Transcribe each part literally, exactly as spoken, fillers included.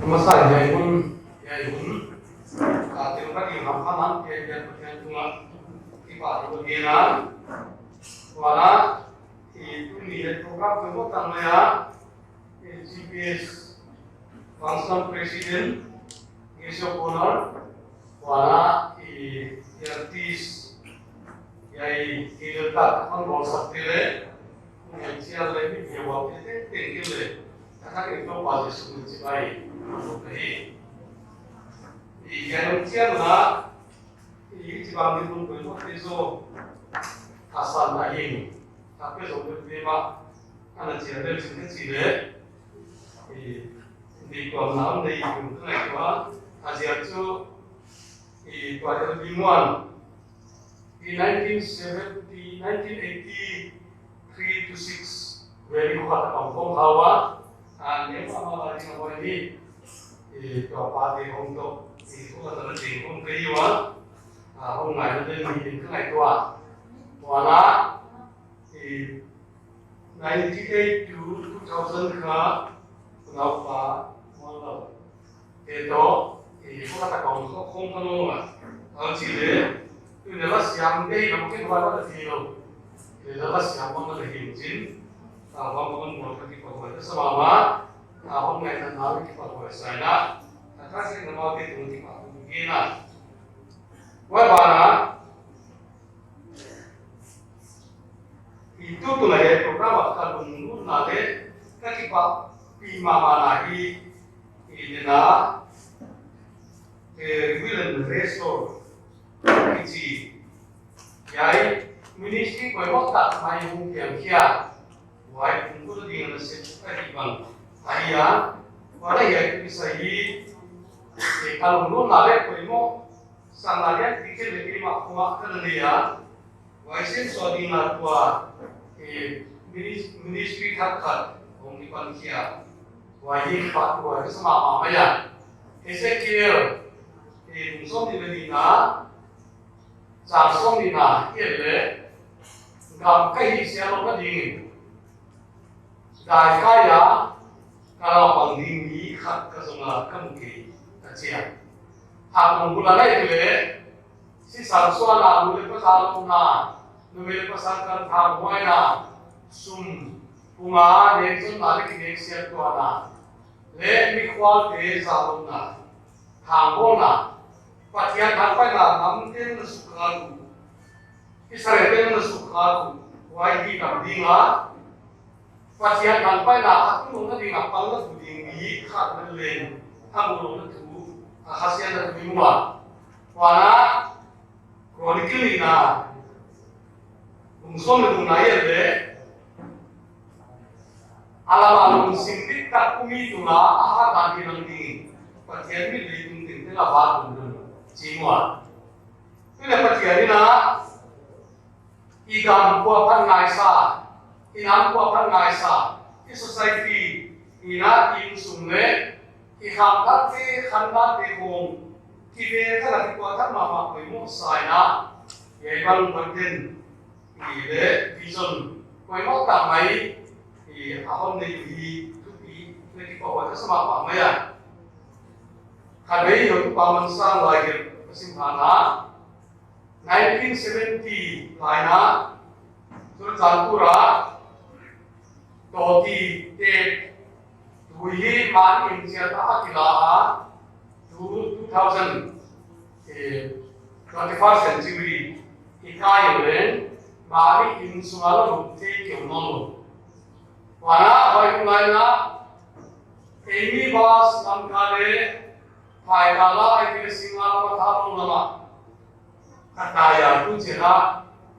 Masa hiai hun, hiai hun. A, tengkhat i ham khan an, hiai, hiai Pathian tungah kipahthu ka gen a. Huan a, i tuni hiai program poimoh tak mai a, i G P S Functional President, Guest of Honor, huan a, i, i artist, hiai, i leltak, hon bawlsakte leh, hiai chial leh, mi hiai wau te, te, tengkhat leh, a thak in Toupa Jesu min chibai, ka hi. I, hiai chial na, i, hichibang ding hun poimoh te zaw, a san na hin, a pe zaw pe pe ma, ana chial leh, chial leh, chial leh, i, di kuam na, di kuam na, i, kuam, a ziak chu, i, tua L B Muan, i nineteen seventy, nineteen eighty-three to six, very hot a pang kong hawa, a ne ma ma la ding a boy ni, i, tua pa te hong to, i, ko la ta ding hong kai wa, a hong ngai na den ni ding kai tua. Tua la, i, ninety-eight to two thousand kha, Unaupa Muanlal te toh, i, ko la ta kong ko, kong ka no ma. Au chi leh, tu ne la siam te, ka mo ke wa la ti lo. Te la la siam ma la hin chin. A, wa ma mo ka ti pa wa sa ma ma. A, hong ngai na na ki pa wa sa na. A, ka se na ma te tu ki pa tu ki na. Wa ba na. I tutung a hiai program a ka lunglutna leh ka kipahpih mahmahna hi, i, nena, eh, Will and Restore kichi. Hiai ministry poimoh tak mai hong piang khia. Huai pumkul ding na sep ka hi bang. Ahi a, huai hiai tu kisai hi, eh, ka lunglutna leh poimoh sang na lian ti khen leh keimah kuamah ka na nei a. Huai sem suah ding a tua, eh, minis-, ministry thak khat hong kipan khia. Huai hi kipahthu ka sa mahmah mai a. Ezekiel, eh, bung sawmnih leh nihna, chang sawmnihna, i et leh, gam ka hihsiang louhna dingin, dai kai a, ka lau pang ding mi khat ka zong a ka mu kei, ka chi a. A kong bul a ngai leh, sisan suahna, nu leh pa zalopna, numei leh pasal kanthanhuaina, sum, puma, nekzonna leh kineksiat tuahna, leh mikhualte zalopna, thangbawlna, Pathian thangpaihna namte na sukha uh, Israelte na sukha uh, huai hi tam ding a, Pathian thangpaihna a tung na ding a pang na tu ding mi khat na leng, a mu na tu, a khasiatna tu i mu a. Huan a, Chronicle nihna, bung sawm leh thumna i et leh, a lam a lungsim diktak pu mi tungah a hatna hi lang ding, Pathian mit leitung tengteng a va tung dun, chi mu a. Tu leh Pathian in a, i gam kuaphat ngaisa, i nam kuaphat ngaisa, i society, i na, i insung leh, i khamthakte, khandakte khong, kivel thak a kikuathak mahmah poimoh sa in a, hiai bang Pathian, i leh vision, poimoh tak mai, i a hon nei hi, thupi, leh kipahthu ka sa mahmah mai a. Khatvei i Toupa Mansang Laigel ka sim hana, nineteen seventy lai in a, Churachandpur a, Tawti te, tui hi man in chiat a kila a, tu, two thousand, eh, twenty-first century, i kai leng, mani in sung a la lut thei kei nawn lou. Huan a, huai hun lai in a, eimi bas lam kha leh, phai kal a, i ke sing a la ma tha lou lam a. Ka tai a tu chiang a,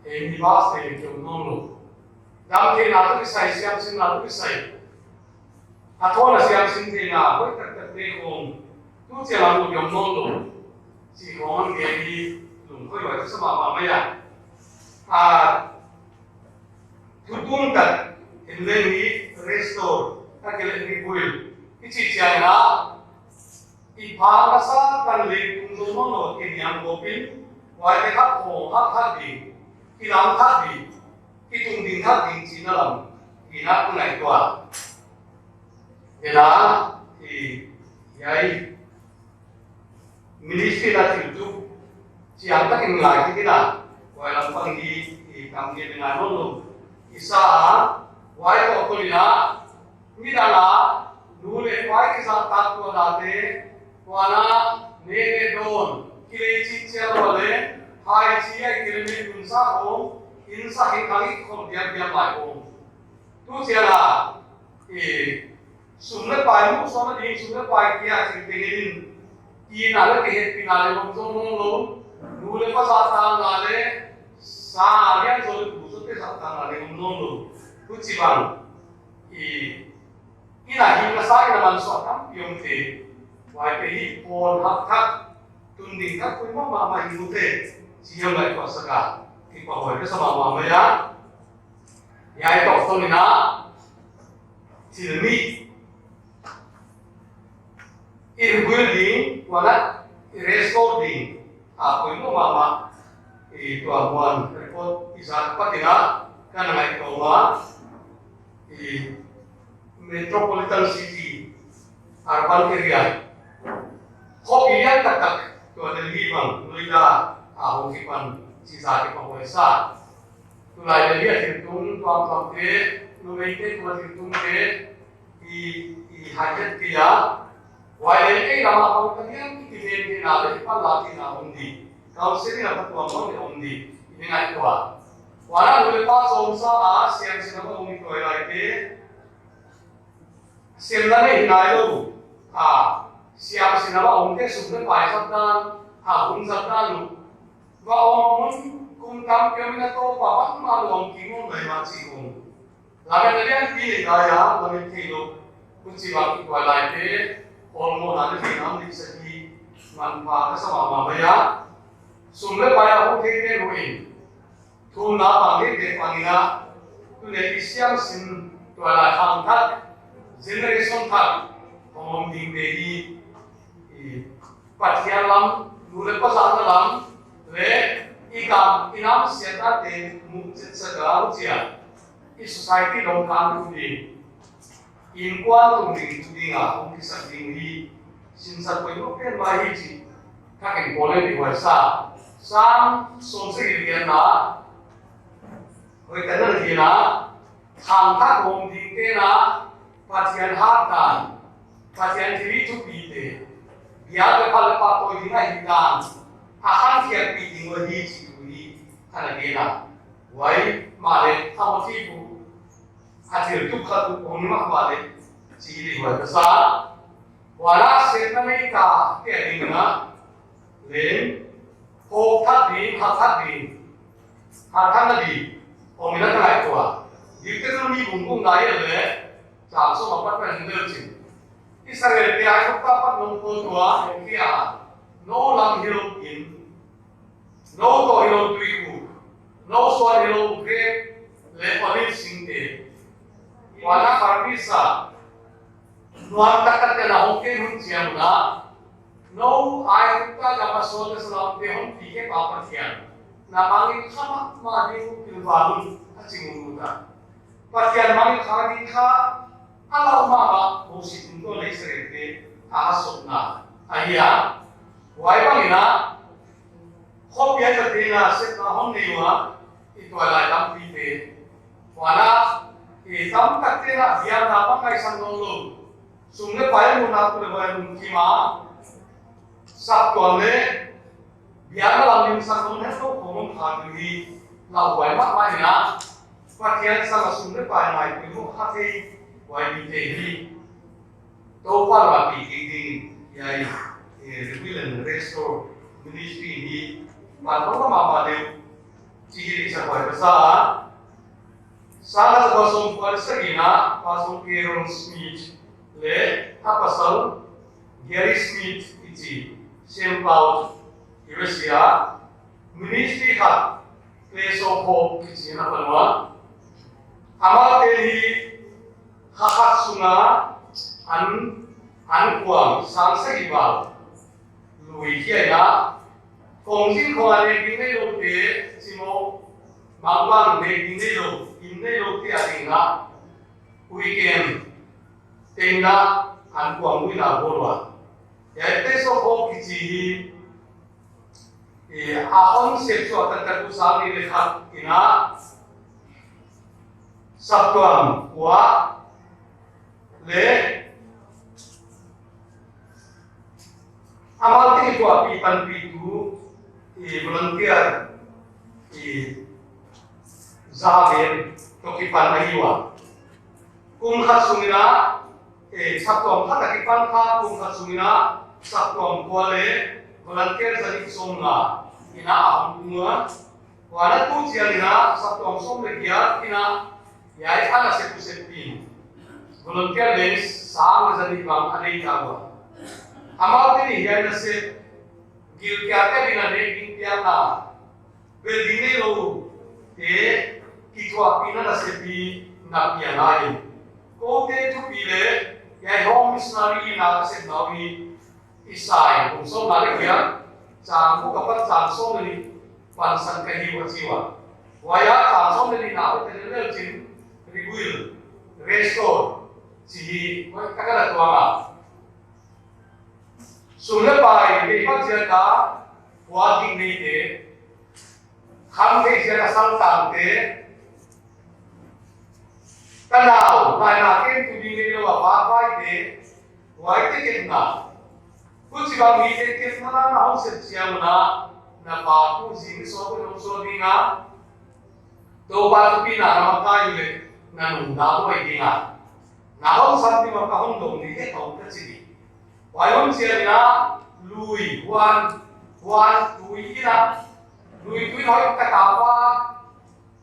eimi bas te kei nawn lou. Damtheihna tu kisai, siamsinna tu kisai. A thawn a siamsin theihna, hoih taktak te khong. Tu chiang a mu kei nawn lou. Chi khong an ke hi lungkhoi huai ka sa mahmah mai a. A, thutum tak, en leng hi restore, tak leh rebuild. I chih chiang a, i pha ka sa kan leng tung zong nawn lou, i niam gawp in, huaite kha khong hak thak ding, i lam thak ding, i tung ding thak ding chihna lam, i na ku ngai tua. Ena, i, Hiai ministry na thil tu chiang takin ngai kik in a, huai lampang hi i tam ngen ngai nawn lou. I sa a, huai toh tuni a, midang a nu leh pa i kizahtak tuanna te, huan a neh leh dawn kilei chih chiang lou leh, hai chi a i kilei mi tun sa om, inn sa inn khang i khol diam diam lai om. Tu chiang a, i sum leh pai muhsuahna ding, sum leh pai kia thil tengin, ina leh kihehpihna leh om zong nawn lou, nu leh pa zahtakna leh sa lian zaw leh pu zawte zahtakna leh om nawn lou. Huchibang i, ina himna sa ina mansuah tampi om thei. Huaite hi pon hak thak, tun ding thak poimoh mahmah i mu thei, chih hiam lai tuahsak a, kipahhuai ka sa mahmah mai a. Hiai toh tuni a, thil nih i rebuild ding, huan a i restore ding a poimoh mahmah. I tua huan report i zak apat in a, ka na ngaihtuah a, i metropolitan city, urban area, khopi lian taktak, tua Delhi bang, Noida a hong kipan chih zak kipahhuai sa. Tulai Delhi a thiltung tuamtuam te, numeite tua thiltung te, i, i haihet kei a. Huai leh ei lam a pang ka lian kiti ven kei na leh i pan la kei na om di. Council in a phatuam om di om di. I ngaihtuah. Huan a nu leh pa zong sa a, siamsin a om i tuailaite. Semna nei hi nai lou. A, siamsin a om te sum leh pai zat dan, a hun zat dan lou. Va om mun kum tampi om in a Toupa bangmah lou om ki ngong lai mah chih om. Lamet a lianpi nei lai a, lamet theilou. Huchibang i tuailaite, olmo na leh thei nam dik sa hi, manpha ka sa mahmah mai a. Sum leh pai a hong theite nu in, thumna pang theite pang in a, tu leh i siamsin tuailai khang thak, generation thak, hong om dingte hi, i Pathian lam, nu leh pa zahna lam, leh i gam, i nam siatnate mu chetsak a, huchia i society dong kan tu ding, innkuan tungding tu ding a hong kisak ding hi, sinsak poimoh pen mah hi chih, ka ken pole di huai sa, Sam sawmsagih lian na, hoih ka na di na, khang thak om dingte na, Pathian hat dan, Pathian thilhih thupite, biak leh phal leh pahtawi ding ahih dan, a khankhiakpih ding uh ahi chih tu hi, ana gen a. Huai mahleh a motive uh, a thil tup khat uh om mahmah leh, chih leh huai ka sa. Huan a sepna nei ta te a ding in a, leng, hawk thak ding, hak thak ding, hak thak na di, om in a ka ngaihtuah. Deuteronomy bung bung ngai leh, chang sawm apat na hin leu chin. Israelte Aigupta apat nong pawl tua, hong pia, nou lam hilou in, nou toh hilou tuikhuk, nou suan hilou grep leh olive singte. Huan a farmisa, nuam taktak in a hong ken hun chiang un a, nou Aigupta gam a sawltak sa lamte hon pi khe pa Pathian, na mangngilh kha mahmah ding uh pilvang un, a chi ngungut a. Pathian mangngilh kha ding kha, a lau mahmah, Mosi tungtawn leh Israelte a hasotna ahi a. Huai bang in a, khopi a zat ding a sepna hon nei ua, i tuailai tampite. Huan a, i tamtakte na biakna bang ngaihsan nawn lou. Sum leh pai muhna tu leh huai lungkim a, saptuam leh biakna lam limsak nawn het lou khong om kha ding hi, lauhuai mahmah in a, Pathian sang a sum leh pai ngai poimoh kha thei, huai mite hi. Toupa lam a pi kik ding, hiai, eh, rebuild and restore ministry hi, manpha mahmah deuh, chih hi leh sa huai ka sa a. Sang a za kua sawmkua leh sagihna, Pastor Kieron Smith leh a pasal Gary Smith kichi, Saint Cloud, U S A, ministry khat, Place of Hope kichi na pan ua. Amaute hi kha khat sunga an, an kuang sang sagih val lui khia in a, kongzing khong a nek ding neiloute, chimawh, mangvang nek ding neilou, inn neiloute a ding in a, weekend teng in a an kuang ui na bawl ua. Hiai Taste of Hope kichi hi, eh, a hon sep suak taktak uh sang nih leh khat in a saptuam kua leh amau te kituahpih panpihtu, eh, volunteer, eh, za vel toh kipan ahi ua. Kum khat sung in a, eh, saptuam khat a kipan kha, kum khat sung in a saptuam kua leh volunteer zanih sawmnga in a hong pung ua. Huan a tu chiang in a saptuam sawm leh giat in a, hiai a nasep uh seppih volunteer leng sang leh zanih bang a nei ta ua. Amau te nih hiai nasep gilkial te ding a nek ding piakna, bel ding neilou te kituahpihna nasep hi na pia ngai. Kote thupi leh hiai home missionary na ka sepna uh hi Isai bung sawmnga leh giat, chang guk apat chang sawm leh nih pansan ka hi ua chi ua. Huai a chang sawm leh nihna uh te lel chin, rebuild, restore, chi hi huai ka ka la tuang a. Sum leh pai, kei pa chia ka, hua ding nei te, kham thei chia ka sang tang te, ka nau, ngaihna ken tu ding neilou a va vai te, huai te kepna. Huchibang mite kepna na hon sep chiang un a, na pa tu zing so ku nong so ding a, Toupa thupina na makai leh na nungta huai ding a. Na hon san ding a ka hon dong ni he tong ka chi ding. Huai hun chiang in a lui, huan, huan tui in a, lui tui hoih ka ta pa,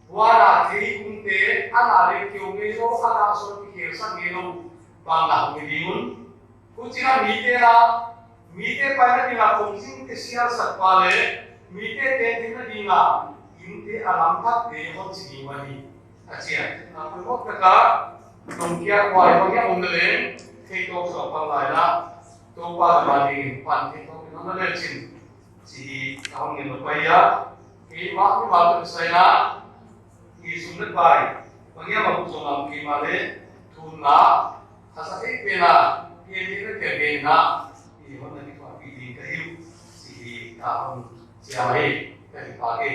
huan a thei kum te, a na leh keu ngeilou, a na sawt kikhelsak ngeilou, bang na hong hi ding un. Huchiin a mite na, mite paina ding a kongzing te sialsak pa leh, mite tengtengna ding a, inn te a lam thak te hon chi ding uh ahi. A chi a, na poimoh tak a, nong kia huai bang hiam om leh leng, thei tawk suak pan lai la, Toupa na ma ding in pan thei tawk in hon na lel chin. Chi hi ka hon ngen lou pai a, keimah mi ma tu sai na, i sum leh pai, bang hiam a bu zong lam keimah leh, thumna, a sa thei pen a, i ni leh pia pen a, i hon na ni pa pi ding ka hi uh, chi hi ka hon chia hi, ka hi pa ke.